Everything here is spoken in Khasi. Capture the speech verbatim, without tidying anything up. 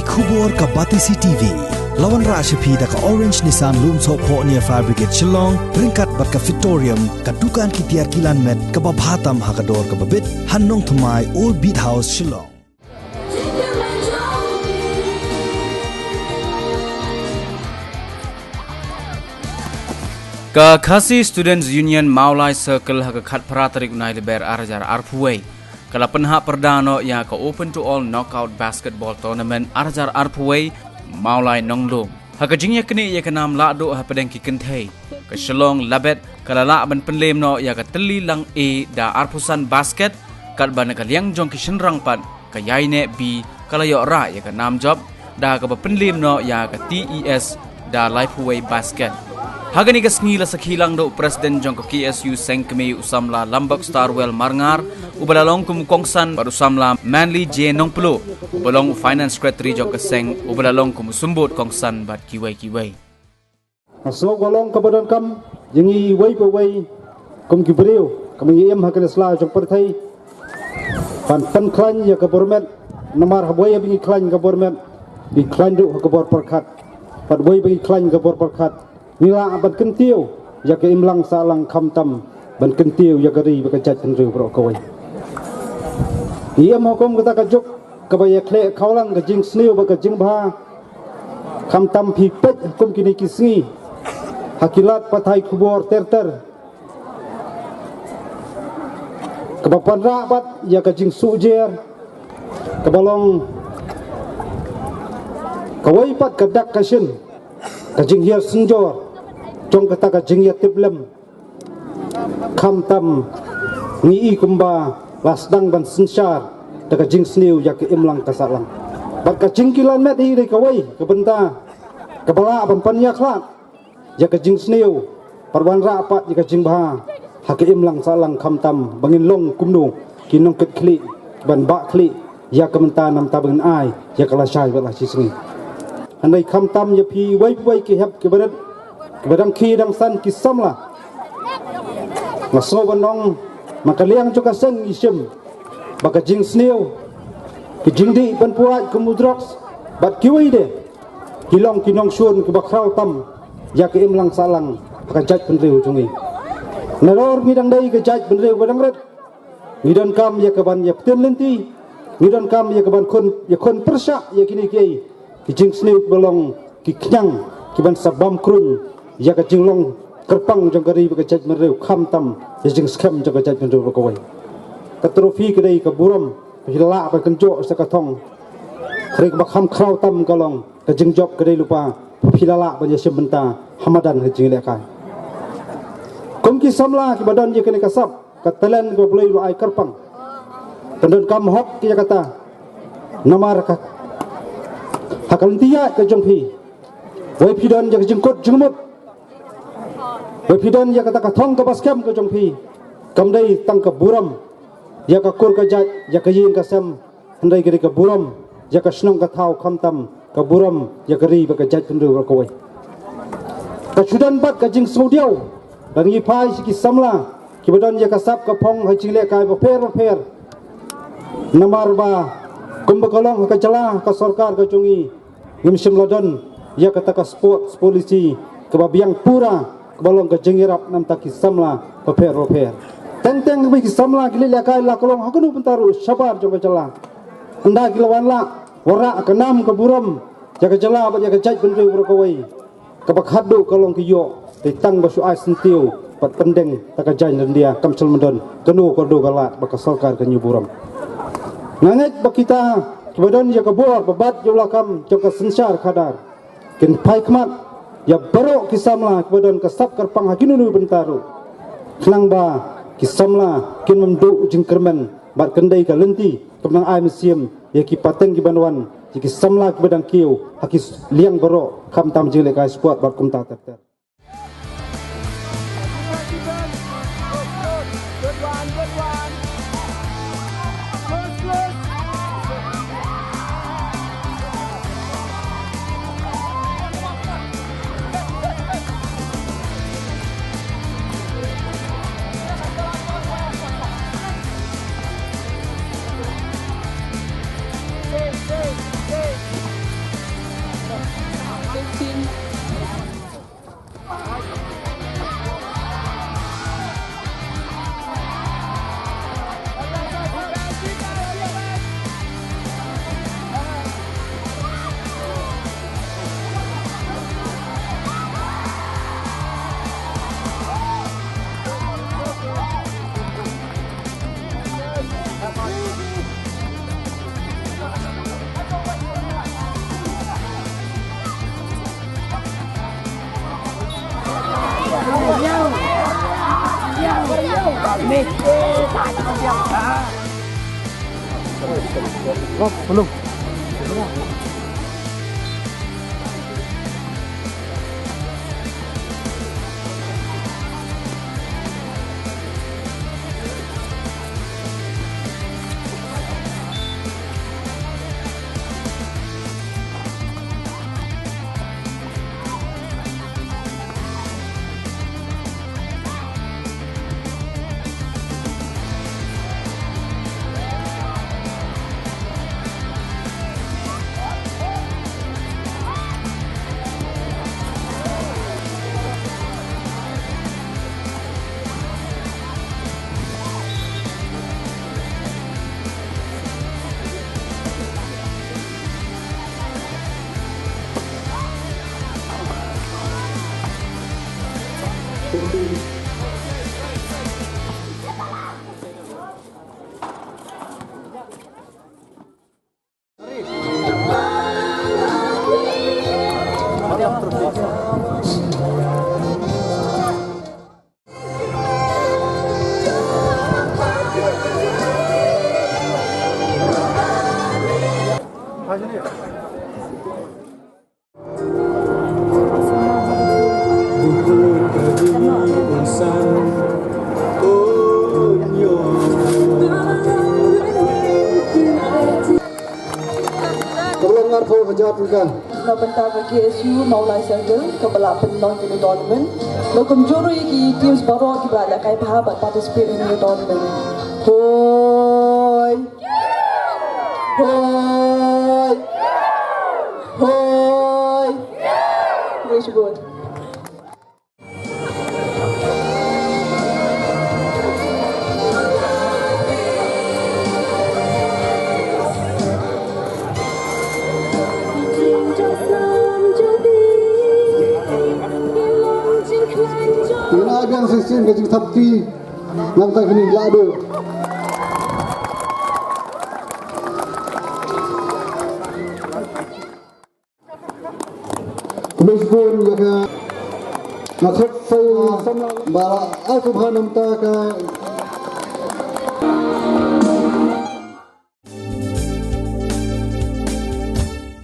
Khubor ka Batesi T V. La wanrah sha phi da ka Orange Nissan Lumsohphoh near Fire Brigade Shillong, ryngkat bad ka Fitorium, ka dukan ki tiar kilan met kaba bha tam ha ka dor kaba bit, ha Nongthymmai, Old Beat House, Shillong. Ka Khasi Students Union Mawlai Circle ha ka khatphra tarik u Nailaber ar hajar arphew wei ka la pynhap pyrda noh ïa ka Open to All Knockout Basketball Tournament ar hajar arphew wei Mawlai Nonglum. Ha ka jingïaknieh ïa ka nam lahduh hapdeng ki kynthei, ka Shillong Labet ka la lah ban pynlem noh ïa ka tylli lang A da arphew san basket, katba na ka liang jong ki shynrang pat ka Ïaineh B ka la ïoh rah ïa ka nam jop, da kaba pynlem noh ïa ka T E S da laiphew wei basket. Ha kane ka sngi la sakhi lang da u President jong ka K S U Seng Kmie u samla Lambok Starwell Marngar, uba la long kum u kongsan bad u samla Manly J Nongpluh, uba long u Finance Secretary jong ka seng, uba la long kum u symbud kongsan bad kiwei kiwei. Nga sngew ka long kaba donkam ïa ngi iwei pa iwei kum ki briew, kaba ngi im ha kane ka sla jong pyrthei, ban pynkhlaiñ ïa ka bor met, namar ha wei ba ngi khlaiñ ka bor met, ngi khlaiñ ruh ha ka bor pyrkhat. Bad wei ba ngi khlaiñ ka bor pyrkhat, ngi lah ban kyntiew ïa ka imlang sahlang, khamtam ban kyntiew ïa ka ri bad ka jaitbynriew baroh kawei. Ngi im ha kum kata ka juk kaba ïakhleh khawlang ka jingsniew bad ka jingbha. Khamtam phi peit ha kum kine ki sngi ha ki lad pathai khubor ter ter, kaba wanrah bad ïa ka jingsuhjer, kaba long kawei pat ka dak ka shin, ka jinghiar synjor jong kata ka jingïatiplem. Khamtam ngi i kumba la sdang ban synshar da ka jingsniew ïa ka imlang ka sahlang. Bad ka jingkilan met hi dei kawei ka bynta kaba lah ban pynïakhlad ïa ka jingsniew, bad wanrah pat ïa ka jingbha ha ka imlang sahlang, khamtam ba ngin long kumno ki nongkit khlieh, ban bah khlieh ïa ka mynta namar ba ngin ai ïa ka lashai bad la shisngi. Hynrei khamtam ïa phi iwei pa iwei ki hep ki barit, kiba dang khie dang san, ki samla. Nga sngew ban ong, na ka liang jong ka seng ngi shim ba ka jingsniew, ki jingdih ban pynwad kum u drugs bad kiwei de, ki long ki nongshun kiba khraw tam ïa ka imlang sahlang ha ka jaitbynriew jong ngi. Nalor ngi dang dei ka jaitbynriew ba dang rit, ngi donkam ïa ka ban ïa pynlynti, ngi donkam ïa ka ban khun, ïa khun pyrshah ïa kine kiei ki jingsniew kiba long ki khñiang kiban sa bam kruiñ ïa ka jinglong kyrpang jong ka ri bad ka jaitbynriew, khamtam ïa jingskhem jong ka jaitbynriew baroh kawei. Ka trophy ka dei ka burom, phi la lah ban kynjoh sa ka thong. Hynrei kaba kham khraw tam ka long ka jingjop ka dei lypa ba phi la lah ban ïashim bynta ha madan ka jinglehkai. Kum ki samla kiba don ïa kane ka sap, ka talent kaba U Blei u la ai kyrpang, pyndonkam hok ïa kata. Namar ka, ha ka lynti ïaid ka jong phi, wei phi don ïa ka jingkut jingmut, wei phi don ïa kata ka thong kaba skhem ka jong phi. Kam dei tang ka burom ïa ka kur ka jait, ïa ka ïing ka sem, hynrei ka dei ka burom ïa ka shnong ka thaw, khamtam ka burom ïa ka ri bad ka jaitbynriew baroh kawei. Ka shu don bad ka jingsngewdiaw lada ngi phai sha ki samla kiba don ïa ka sap ka phong ha jinglehkai bapher bapher. Namar ba kumba ka long ha ka jylla, ha ka sorkar ka jong ngi, ngim shym la don ïa kata ka sports policy kaba biang pura, kaba long ka jingïarap na bynta ki samla bapher bapher. Teng teng kaba ki samla ki leit lehkai la ka long ha kano bynta ruh shabar jong ka jylla, ynda ki la wan lah wanrah ka nam ka burom ïa ka jylla bad ïa ka jaitbynriew baroh kawei. Kaba khatduh ka long ki ïoh, te tang ba shu ai syntiew bad pyndeng da ka jaiñ ryndia, kam shym don kano kano ka lad ba ka sorkar kan ïa burom. Nga ngeit ba kita kiba don ïa ka bor ba bat ïa u lakam jong ka synshar khadar kin phai khmat ïa baroh ki samla kiba don ka sap kyrpang ha kino kino bynta ruh, khnang ba ki samla kin ym duh jingkyrmen bad kan dei ka lynti kaba nang ai mynsiem ïa ki pateng kiban wan, ïa ki samla kiba dang kiew ha ki liang baroh, khamtam jinglehkai sport bad kumta ter ter. Ka ba long arphew hajar tyngka. Na bynta ka K S U Mawlai Circle, ka ba la pynlong ïa kane ka tournament. Bad kumjuh ruh ïa ki teams baroh ki ba la lehkai bha bad participate ha kane ka tournament. Hoi! Hoi! Hoi! Khublei shibun. Ngin ai biang shisien ka jingthap kti. Nangta kine la duh. Khublei shibun ïa ka, nga khot sa ïa samla ba la ai sngewbha namar ka